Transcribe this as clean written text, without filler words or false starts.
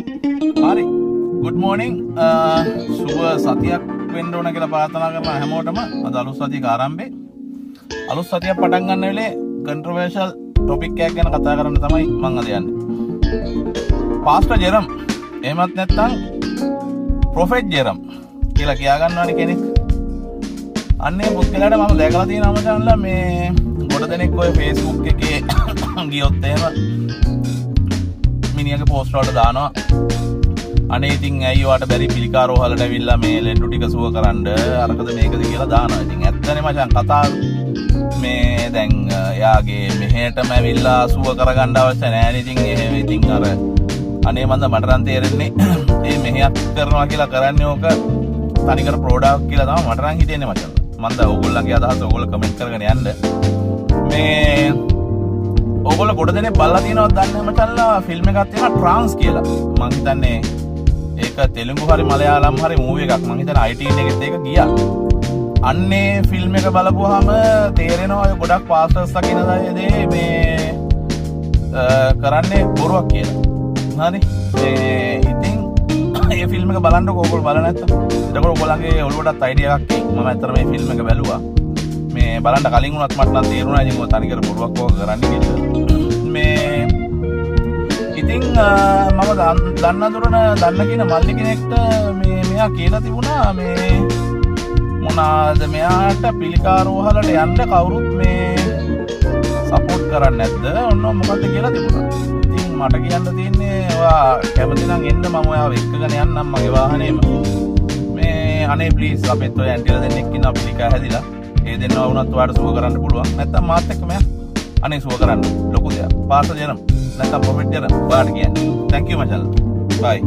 හරි, good morning. සුබ සතියක් වෙන්න ඕන කියලා ප්‍රාර්ථනා කරන හැමෝටම. අද අලුත් සතියක ආරම්භේ. අලුත් සතියක් පටන් ගන්න වෙලේ කන්ට්‍රොවර්ෂල් ටොපික් එකක් ගැන කතා කරන්න තමයි මං අද යන්නේ. පාස්ටර් ජෙරම්, එහෙමත් නැත්නම් ප්‍රොෆෙට් ජෙරම් කියලා කියා ගන්නවනේ කෙනෙක්. අන්න ඒ පුද්ගලයාට මම දැකලා තියෙනවා මචංලා, මේ ගොඩ දෙනෙක් ඔය Facebook එකේ ගියොත් එහෙම මිනිහගේ පෝස්ට් වලට දානවා, අනේ ඉතින් ඇයි ඔයාට බැරි පිළිකා රෝහලට ඇවිල්ලා මේ ලෙඩ්ඩු ටික සුව කරන්න, අරකද මේකද කියලා දානවා. ඉතින් ඇත්තනේ මචං කතාව. මේ දැන් එයාගේ මෙහෙටම ඇවිල්ලා සුව කරගන්න අවශ්‍ය නෑනේ. ඉතින් එහෙම ඉතින් අර අනේ මන්ද මට නම් තේරෙන්නේ ඒ මෙහෙයක් කරනවා කියලා කරන්නේ ඕක තනිකර ප්‍රෝඩක්ට් කියලා තමයි මට නම් හිතෙන්නේ මචං. මන්ද ඕගොල්ලන්ගේ අදහස ඕගොල්ලෝ කමෙන්ට් කරගෙන යන්න. මේ ඕගොල්ලෝ ගොඩ දෙනෙක් බලලා තියෙනවද දන්නේ නැහැ මචංලා, ෆිල්ම් එකක් තියෙනවා ට්‍රාන්ස් කියලා. මං හිතන්නේ ඒක තෙලුගු හරි මලයාලම් හරි මූවි එකක්. මං හිතන්නේ IT එකෙත් ඒක ගියා. අන්නේ ෆිල්ම් එක බලපුවාම තේරෙනවා ඔය ගොඩක් පාස්ටර්ස්ලා කියන දේ මේ කරන්නේ බොරුවක් කියලා. හරි. මේ ඉතින් ඒ ෆිල්ම් එක බලන්නකෝ ඕගොල්ලෝ බලලා නැත්තම්. එතකොට ඔයගොල්ලන්ගේ ඔළුවටත් අයිඩියා එකක් එයි. මම ඇත්තට මේ ෆිල්ම් එක බැලුවා. මේ බලන්න කලින් වුණත් මට නම් තේරුණා ඉතින් ඔය තනිකර බොරුවක් ඔක කරන්නේ කියලා. මේ ඉතින් මම දන්න දුරන දන්න කියන මල්ලි කෙනෙක්ට මේ මෙයා කියලා තිබුණා, මේ මොනාද මෙයාට පිළිකා රෝහලට යන්න කවුරුත් මේ සපෝට් කරන්නේ නැද්ද, ඔන්න මොකද්ද කියලා තිබුණා. ඉතින් මට කියන්න තියෙන්නේ ඔයා කැමති නම් එන්න, මම ඔයාව එක්කගෙන යන්නම් මගේ වාහනේම. මේ අනේ ප්ලීස්, අපිත් ඔය ඇන්ටිලා දෙන්නෙක් ඉන්නවා පිළිකා හැදිලා. ඒ දෙන්නව වුණත් ඔයාට සුව කරන්න පුළුවන්. නැත්තම් මාත් එක්කම යන්න. අනේ සුව කරන්න ලොකු දෙයක්. පාස්ටර් ජෙරම් නැත්තම් ප්‍රොෆෙට් ජෙරම් ඔයාට කියන්නේ. Thank you මචං. බයි.